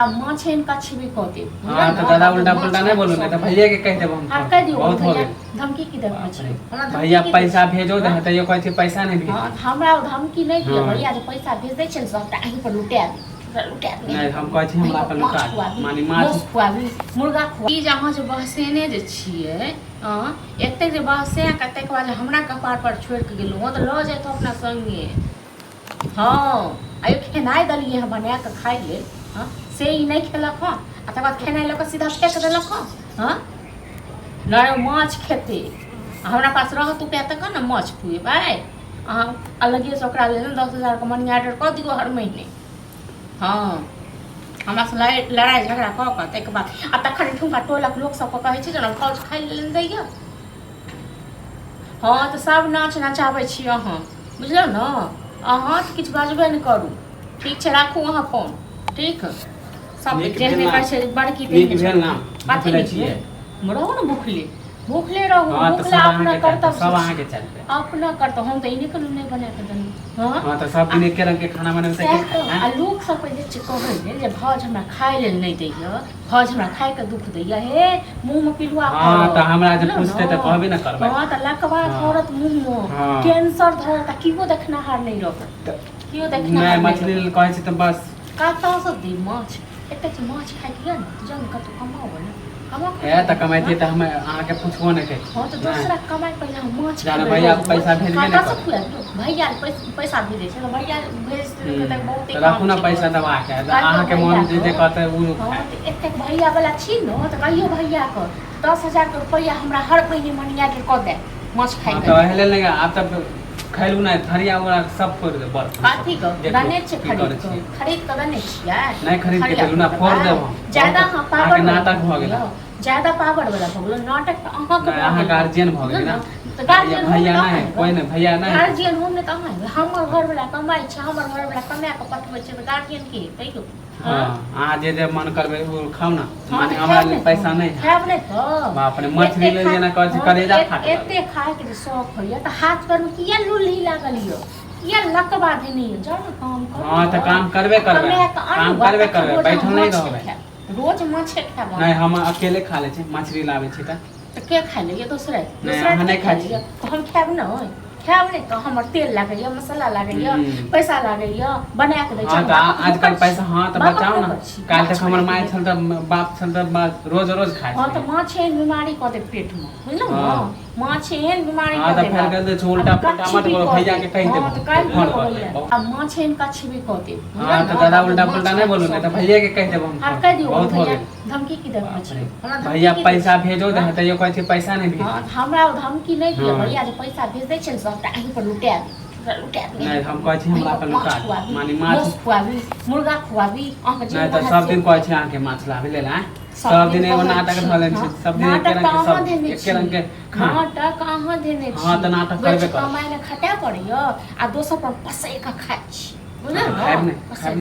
माछ एहन कछबे कऽ देब। हाँ तऽ दादा उल्टा पुल्टा नहि बोलू, नहि तऽ भैया के कहि देब हम। हाँ, कहि दियौ। बहुत हो भैया गेल। धमकी की देखबै छी हमरा? धमकी भैया की दै पैसा छी? भेजो दे हाँ? तैयो कहै छै पैसा नहि भेज। हाँ, हमरा ओ धमकी नहि दिअ। हाँ। भैया जे पैसा भेज दै छै ने, सबटा अहीं पर लुटा दी, पूरा लुटा दी। नहि, हम कहै छी हमरा पर लुटा माछ दी। खुआबी, माने माछ मासु खुआबी, मुर्गा खुआबी। ई जे अहाँ जे बहसेने जे छियै, हाँ, एतेक जे बहसे कऽ ताहिके बाद जे हमरा कपार पर छोड़ि कऽ गेलहुँ हँ, तऽ लऽ जैतहुँ अपना संगे। हँ, आइयो खेनाइ देलियै हँ बना कऽ खाइ लेल, हँ, से ई नहि खेलक हँ, आ तकर बाद खेनाइ लऽ कऽ सीधा फेक देलक हँ। हँ, नहि, माछ खेतै। आ हमरा पास रहत रुपैआ तखन ने माछ खुएबै। अहाँ अलगेसँ ओकरा लेल 10,000के मनी ऑर्डर कऽ दियौ हर महीने। हँ, हमरासँ लड़ाइ लड़ाइ झगड़ा कऽ कऽ ताहिके बाद आ तखन एठुनका टोलक लोक सबके कहै छै जे भाउज खाइ लेल नहि दैए। हँ, तऽ सब नाच नचाबै छी अहाँ, बुझलहुँ ने? अहाँ तऽ किछु बजबे नहि करू। ठीक छै, राखू अहाँ फोन। ठीक, सब नीक जेहने भेल ना। कहै छै बड़की नीक तेहने भेल ना। छोटकी। कथी भुखले नीक छियै? भेल? रहू ने भुखले, भुखले रहू। हाँ तऽ भुखले सब अपना अहाँके चाहतै, कर्तव्य सब से अहाँके चाहतै। अपना कर्तव्य। हम तऽ ई नहि कहलहुँ नहि बना कऽ देलहुँ। हँ। हाँ तऽ सब दिन एके रंग के खाना बनेबै तऽ सएह के तऽ खाय? आ लोक सबके जे छै कहै लेल जे भाउज हमरा खाय लेल नहि दैए, भाउज हमरा खाय के दुख दैए, हे मुँहमे पिलुआ हाँ फड़त। तऽ हमरा जे बुझलहुँ पूछतै ने? तऽ कहबे ने करबै। हँ, तऽ लकवा हाँ। धरत मुँहमे, हाँ। कैंसर धरत, आ केओ देखनाहार नहि रहत। तऽ केओ देखनाहार नहि नहि मछली रहत। लेल कहै छै तऽ बस। कतऽसँ दी माछ? एतेक जे माछ खायके यऽ ने, तऽ जाउ ने कतहु कमाउ ने, कमाउ। ए तऽ कमैतियै तऽ हम अहाँके पुछबो नहि करितियै। हँ, तऽ नहि। दोसरा कमाइ पहिले हम माछ जाने खेबै भैया रोज रोज। पैसा भेजबे नहि कतऽसँ करत। खुआएब? भैया पैसा भेजै छै तऽ भैया भेज देलकै तऽ बहुते तऽ काम राखू ने छै पैसा घरमे। दबा के। कहियौ अहाँके मन जे जे भैयाके। कहतै ओ हँ, खायब। तऽ एतेक भैया वाला छी ने, तऽ कहियौ भैयाके 10,000के रुपैआ हमरा हर महीने मनी ऑर्डर कऽ दे माछ हँ खायके तऽ लेल। एहि लेल नहि, आब तऽ खैलू नहि, थरिया उरिया सब फोड़ि देब बर्तन सब। कथी के? देखू दने छियै की खरीद करै कऽ? छियै। खरीद कऽ दने छियै? नहि खरीद के थरिया देलू ने, फोड़ फोड़ देबै? देब हम। ज्यादा बहुत अहाँ पावर अहाँके वाला नाटक भऽ भऽ गेल। गेलहुँ, ज्यादा पावर वाला भऽ गेलहुँ। नाटक तऽ अहाँके नहि, भऽ अहाँ गेल। गार्जियन भऽ गेलियै बुझलहुँ ने। ने? तऽ भैया गार्जियन हम भैया तऽ नहि अहाँ है, कोइ हेबै। नहि, भैया नहि है। गार्जियन हम नहि तऽ अहाँ हेबै। हमर घरवला कमाइ छै, हमर घरवला कमा कऽ पठबै छै, तऽ गार्जियन के हेतै यौ? हँ, अहाँ जे जे मन करबै ओ खाउ ने। हँ, माने तऽ हमरा खायब लेल नहि पैसा तऽ? नहि है। खायब नहि तऽ? बाप रे, मछली एते लेल खा जेना कहै छै हँ, करेजा तऽ फाटि लागल। एते खायके जे शौक होइए तऽ हाथ पैरमे किया लुल्ही लागल यऽ? किया लकवा धेने यऽ? जाउ ने काम करू। हँ, तऽ काम करबे आ करबै। कमाए कऽ आनू काम आ करबे तखन करबै, रोज अहाँ बैठल नहि माछे रहबै। खायब, रोज माछे खायब नहि, अहाँ। हम अकेले खा लै छी, मछली लाबै छी तऽ। तऽ के खाय लैए? दोसरा नहि, दोसरा अहाँ के नहि खाय खाइ छी। लैए? तऽ हम खायब नहि? खायब नहि तऽ हमर तेल लागैए, मसाला लागैए, पैसा लागैए, बना कऽ दै छी। हँ हम तऽ बापक आजकल नौकर पैसा छी? हँ तऽ बापक बचाउ ने। नौकर छी? काल्हि माछ तक हमर बना कऽ माय देब। छल तऽ बाप छल तऽ बस रोज रोज खाइ हँ, तऽ छलियै। माछ एहन बीमारी कऽ देत पेटमे, बुझलहुँ ने? हँ। माछ एहन बीमारी हँ कऽ तऽ देब फेर कहि दै छै आ उल्टा पुल्टा मत कच्छबी बोलो, कऽ भैया के देब। कहि हँ, देब तऽ हम काल्हि फोन दियौ कऽ भैया देब। आ माछ एहन कच्छबी कऽ देब, हँ बुझलहुँ तऽ ने? दादा हमर उल्टा माछ पुल्टा नहि खायके बोलू, नहि शौक तऽ यऽ। भैया के कहि देब हम हँ, फोन। कहि दियौ बहुत हो भैया गेल। धमकी की देखबै बाप छी? रे, हमरा धमकी भैया की दै पैसा छी? भेजो दे हँ। तैयो कहै छै पैसा नहि भेज। हँ, हमरा ओ धमकी नहि दिअ। हँ। भैया जे पैसा भेज दै छै ने, सबटा अहीं पर लुटा दी, पूरा लुटा दी। नहि, अहीं पर हम कहै छी अहीं हमरा पर पर माछ लुटा दी। खुआबी, माने माछ मासु खुआबी, मुर्गा खुआबी, अहाँके जे नहि मोन तऽ हैत सब से दिन कहै खुआबी। छी अहाँके माछ लाबै लेल आँय। सब सब दिन दिन एगो कहै नाटक छी। धऽ लेने हँ, छी, सब दिन एके नाटक रंग तऽ के अहाँ सब धेने एके छी। रंग के खाना। नाटक अहाँ धेने हँ छी। तऽ नाटक बुझै करबे छी करब। कमाइ लए खटै पड़ैया आ दोसर पर पसैर कऽ खाइ छी, हँ बुझलहुँ तऽ खायब ने? नहि पसैर खायब।